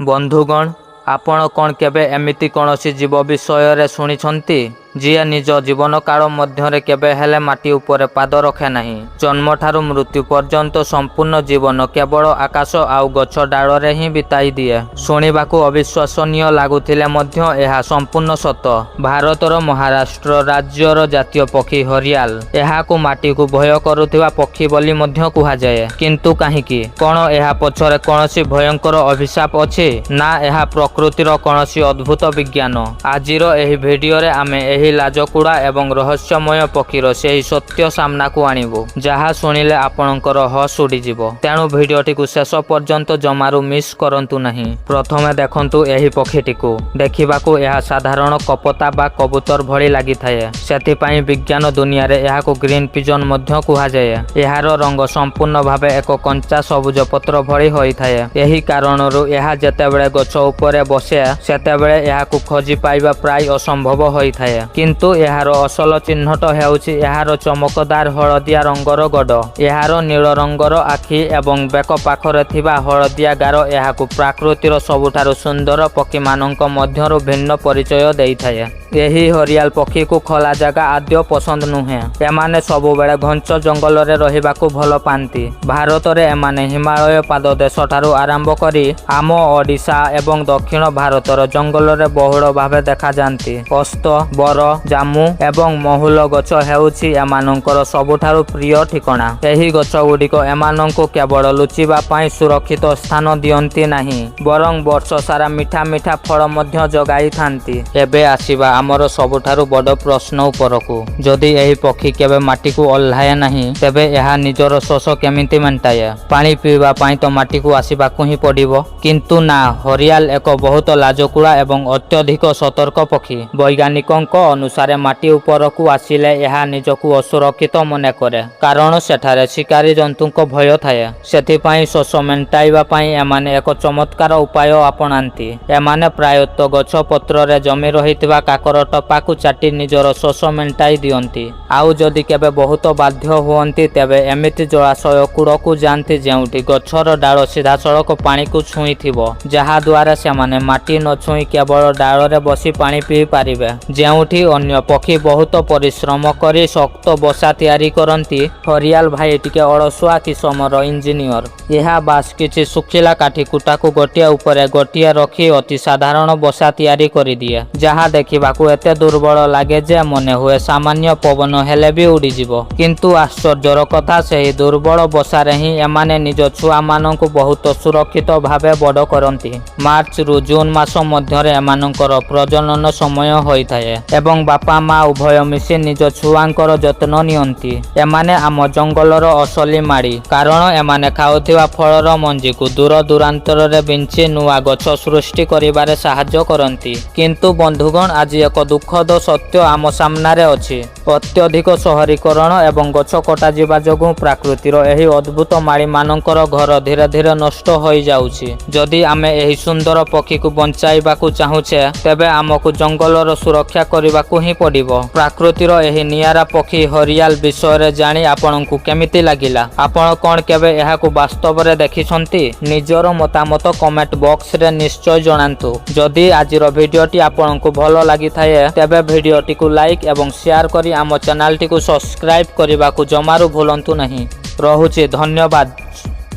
ବନ୍ଧୁଗଣ, ଆପଣ କ'ଣ କେବେ ଏମିତି କୌଣସି ଜୀବ ବିଷୟରେ ଶୁଣିଛନ୍ତି, ଯିଏ ନିଜ ଜୀବନକାଳ ମଧ୍ୟରେ କେବେ ହେଲେ ମାଟି ଉପରେ ପାଦ ରଖେ ନାହିଁ? ଜନ୍ମଠାରୁ ମୃତ୍ୟୁ ପର୍ଯ୍ୟନ୍ତ ସମ୍ପୂର୍ଣ୍ଣ ଜୀବନ କେବଳ ଆକାଶ ଆଉ ଗଛ ଡାଳରେ ହିଁ ବିତାଇ ଦିଏ। ଶୁଣିବାକୁ ଅବିଶ୍ୱସନୀୟ ଲାଗୁଥିଲେ ମଧ୍ୟ ଏହା ସମ୍ପୂର୍ଣ୍ଣ ସତ। ଭାରତର ମହାରାଷ୍ଟ୍ର ରାଜ୍ୟର ଜାତୀୟ ପକ୍ଷୀ ହରିଆଲ। ଏହାକୁ ମାଟିକୁ ଭୟ କରୁଥିବା ପକ୍ଷୀ ବୋଲି ମଧ୍ୟ କୁହାଯାଏ। କିନ୍ତୁ କାହିଁକି? କ'ଣ ଏହା ପଛରେ କୌଣସି ଭୟଙ୍କର ଅଭିଶାପ ଅଛି, ନା ଏହା ପ୍ରକୃତିର କୌଣସି ଅଦ୍ଭୁତ ବିଜ୍ଞାନ? ଆଜିର ଏହି ଭିଡିଓରେ ଆମେ ଏହି ଲାଜକୁଳା ଏବଂ ରହସ୍ୟମୟ ପକ୍ଷୀର ସେହି ସତ୍ୟ ସାମ୍ନାକୁ ଆଣିବୁ, ଯାହା ଶୁଣିଲେ ଆପଣଙ୍କର ହୋସ୍ ଉଡ଼ିଯିବ। ତେଣୁ ଭିଡିଓଟିକୁ ଶେଷ ପର୍ଯ୍ୟନ୍ତ ଜମାରୁ ମିସ୍ କରନ୍ତୁ ନାହିଁ। ପ୍ରଥମେ ଦେଖନ୍ତୁ ଏହି ପକ୍ଷୀଟିକୁ। ଦେଖିବାକୁ ଏହା ସାଧାରଣ କପତା ବା କବୁତର ଭଳି ଲାଗିଥାଏ। ସେଥିପାଇଁ ବିଜ୍ଞାନ ଦୁନିଆରେ ଏହାକୁ ଗ୍ରୀନ୍ ପିଜନ ମଧ୍ୟ କୁହାଯାଏ। ଏହାର ରଙ୍ଗ ସମ୍ପୂର୍ଣ୍ଣ ଭାବେ ଏକ କଞ୍ଚା ସବୁଜ ପତ୍ର ଭଳି ହୋଇଥାଏ। ଏହି କାରଣରୁ ଏହା ଯେତେବେଳେ ଗଛ ଉପରେ ବସେ, ସେତେବେଳେ ଏହାକୁ ଖୋଜି ପାଇବା ପ୍ରାୟ ଅସମ୍ଭବ ହୋଇଥାଏ। କିନ୍ତୁ ଏହାର ଅସଲ ଚିହ୍ନଟ ହେଉଛି ଏହାର ଚମକଦାର ହଳଦିଆ ରଙ୍ଗର ଗୋଡ଼। ଏହାର ନୀଳ ରଙ୍ଗର ଆଖି ଏବଂ ବେକ ପାଖରେ ଥିବା ହଳଦିଆ ଗାର ଏହାକୁ ପ୍ରକୃତିର ସବୁଠାରୁ ସୁନ୍ଦର ପକ୍ଷୀମାନଙ୍କ ମଧ୍ୟରୁ ଭିନ୍ନ ପରିଚୟ ଦେଇଥାଏ। ଏହି ହରିଆଲ ପକ୍ଷୀକୁ ଖୋଲା ଜାଗା ଆଦୌ ପସନ୍ଦ ନୁହେଁ। ଏମାନେ ସବୁବେଳେ ଘଞ୍ଚ ଜଙ୍ଗଲରେ ରହିବାକୁ ଭଲ ପାଆନ୍ତି। ଭାରତରେ ଏମାନେ ହିମାଳୟ ପାଦଦେଶଠାରୁ ଆରମ୍ଭ କରି ଆମ ଓଡ଼ିଶା ଏବଂ ଦକ୍ଷିଣ ଭାରତର ଜଙ୍ଗଲରେ ବହୁଳ ଭାବେ ଦେଖାଯାଆନ୍ତି। ଓସ୍ତ, ବର, ଜାମୁ ଏବଂ ମହୁଲ ଗଛ ହେଉଛି ଏମାନଙ୍କର ସବୁଠାରୁ ପ୍ରିୟ ଠିକଣା। ଏହି ଗଛଗୁଡ଼ିକ ଏମାନଙ୍କୁ କେବଳ ଲୁଚିବା ପାଇଁ ସୁରକ୍ଷିତ ସ୍ଥାନ ଦିଅନ୍ତି ନାହିଁ, ବରଂ ବର୍ଷ ସାରା ମିଠା ମିଠା ଫଳ ମଧ୍ୟ ଯୋଗାଇଥାନ୍ତି। ଏବେ ଆସିବା ଆମର ସବୁଠାରୁ ବଡ଼ ପ୍ରଶ୍ନ ଉପରକୁ। ଯଦି ଏହି ପକ୍ଷୀ କେବେ ମାଟିକୁ ଓହ୍ଲାଏ ନାହିଁ, ତେବେ ଏହା ନିଜର ଶୋଷ କେମିତି ମେଣ୍ଟାଏ? ପାଣି ପିଇବା ପାଇଁ ତ ମାଟିକୁ ଆସିବାକୁ ହିଁ ପଡ଼ିବ। କିନ୍ତୁ ନା, ହରିଆଲ ଏକ ବହୁତ ଲାଜକୁଳା ଏବଂ ଅତ୍ୟଧିକ ସତର୍କ ପକ୍ଷୀ। ବୈଜ୍ଞାନିକଙ୍କ ଅନୁସାରେ, ମାଟି ଉପରକୁ ଆସିଲେ ଏହା ନିଜକୁ ଅସୁରକ୍ଷିତ ମନେ କରେ, କାରଣ ସେଠାରେ ଶିକାରୀ ଜନ୍ତୁଙ୍କ ଭୟ ଥାଏ। ସେଥିପାଇଁ ଶୋଷ ମେଣ୍ଟାଇବା ପାଇଁ ଏମାନେ ଏକ ଚମତ୍କାର ଉପାୟ ଆପଣାନ୍ତି। ଏମାନେ ପ୍ରାୟତଃ ଗଛ ପତ୍ରରେ ଜମି ରହିଥିବା କାକର ଟପାକୁ ଚାଟି ନିଜର ଶୋଷ ମେଣ୍ଟାଇ ଦିଅନ୍ତି। ଆଉ ଯଦି କେବେ ବହୁତ ବାଧ୍ୟ ହୁଅନ୍ତି, ତେବେ ଏମିତି ଜଳାଶୟ କୂଳକୁ ଯାଆନ୍ତି, ଯେଉଁଠି ଗଛର ଡାଳ ସିଧାସଳଖ ପାଣିକୁ ଛୁଇଁଥିବ, ଯାହାଦ୍ୱାରା ସେମାନେ ମାଟି ନ ଛୁଇଁ କେବଳ ଡାଳରେ ବସି ପାଣି ପିଇ ପାରିବେ। ଯେଉଁଠି ଅନ୍ୟ ପକ୍ଷୀ ବହୁତ ପରିଶ୍ରମ କରି ଶକ୍ତ ବସା ତିଆରି କରନ୍ତି, ହରିଆଲ ଭାଇ ଟିକେ ଅଳସୁଆ କିସମର ଇଞ୍ଜିନିୟର। ଏହା ବାସ୍ କିଛି ଶୁଖିଲା କାଠି କୁଟାକୁ ଗୋଟିଏ ଉପରେ ଗୋଟିଏ ରଖି ଅତି ସାଧାରଣ ବସା ତିଆରି କରିଦିଏ, ଯାହା ଦେଖିବାକୁ ଏତେ ଦୁର୍ବଳ ଲାଗେ ଯେ ମନେ ହୁଏ ସାମାନ୍ୟ ପବନ ହେଲେ ବି ଉଡ଼ିଯିବ। କିନ୍ତୁ ଆଶ୍ଚର୍ଯ୍ୟର କଥା, ସେହି ଦୁର୍ବଳ ବସାରେ ହିଁ ଏମାନେ ନିଜ ଛୁଆମାନଙ୍କୁ ବହୁତ ସୁରକ୍ଷିତ ଭାବେ ବଡ଼ କରନ୍ତି। ମାର୍ଚ୍ଚରୁ ଜୁନ୍ ମାସ ମଧ୍ୟରେ ଏମାନଙ୍କର ପ୍ରଜନନ ସମୟ ହୋଇଥାଏ ଏବଂ ବାପା ମା ଉଭୟ ମିଶି ନିଜ ଛୁଆଙ୍କର ଯତ୍ନ ନିଅନ୍ତି। ଏମାନେ ଆମ ଜଙ୍ଗଲର ଅସଲି ମାଳି, କାରଣ ଏମାନେ ଖାଉଥିବା ଫଳର ମଞ୍ଜିକୁ ଦୂର ଦୂରାନ୍ତରରେ ବିଞ୍ଚି ନୂଆ ଗଛ ସୃଷ୍ଟି କରିବାରେ ସାହାଯ୍ୟ କରନ୍ତି। କିନ୍ତୁ ବନ୍ଧୁଗଣ, ଆଜି ଏକ ଦୁଃଖଦ ସତ୍ୟ ଆମ ସାମ୍ନାରେ ଅଛି। ଅତ୍ୟଧିକ ସହରୀକରଣ ଏବଂ ଗଛ କଟାଯିବା ଯୋଗୁଁ ପ୍ରକୃତିର ଏହି ଅଦ୍ଭୁତ ମାଳିମାନଙ୍କର ଘର ଧୀରେ ଧୀରେ ନଷ୍ଟ ହୋଇଯାଉଛି। ଯଦି ଆମେ ଏହି ସୁନ୍ଦର ପକ୍ଷୀକୁ ବଞ୍ଚାଇବାକୁ ଚାହୁଁଛେ, ତେବେ ଆମକୁ ଜଙ୍ଗଲର ସୁରକ୍ଷା କରିବାକୁ ହିଁ ପଡ଼ିବ। ପ୍ରକୃତିର ଏହି ନିଆରା ପକ୍ଷୀ ହରିଆଲ ବିଷୟରେ ଜାଣି ଆପଣଙ୍କୁ କେମିତି ଲାଗିଲା? ଆପଣ କ'ଣ କେବେ ଏହାକୁ ବାସ୍ତବରେ ଦେଖିଛନ୍ତି? ନିଜର ମତାମତ କମେଣ୍ଟ ବକ୍ସରେ ନିଶ୍ଚୟ ଜଣାନ୍ତୁ। ଯଦି ଆଜିର ଭିଡିଓଟି ଆପଣଙ୍କୁ ଭଲ ଲାଗିଥାଏ, ତେବେ ଭିଡିଓଟିକୁ ଲାଇକ୍ ଏବଂ ସେୟାର କରି ଆମ ଚ୍ୟାନେଲଟିକୁ ସବସ୍କ୍ରାଇବ୍ କରିବାକୁ ଜମାରୁ ଭୁଲନ୍ତୁ ନାହିଁ। ରହୁଛି, ଧନ୍ୟବାଦ,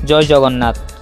ଜୟ ଜଗନ୍ନାଥ।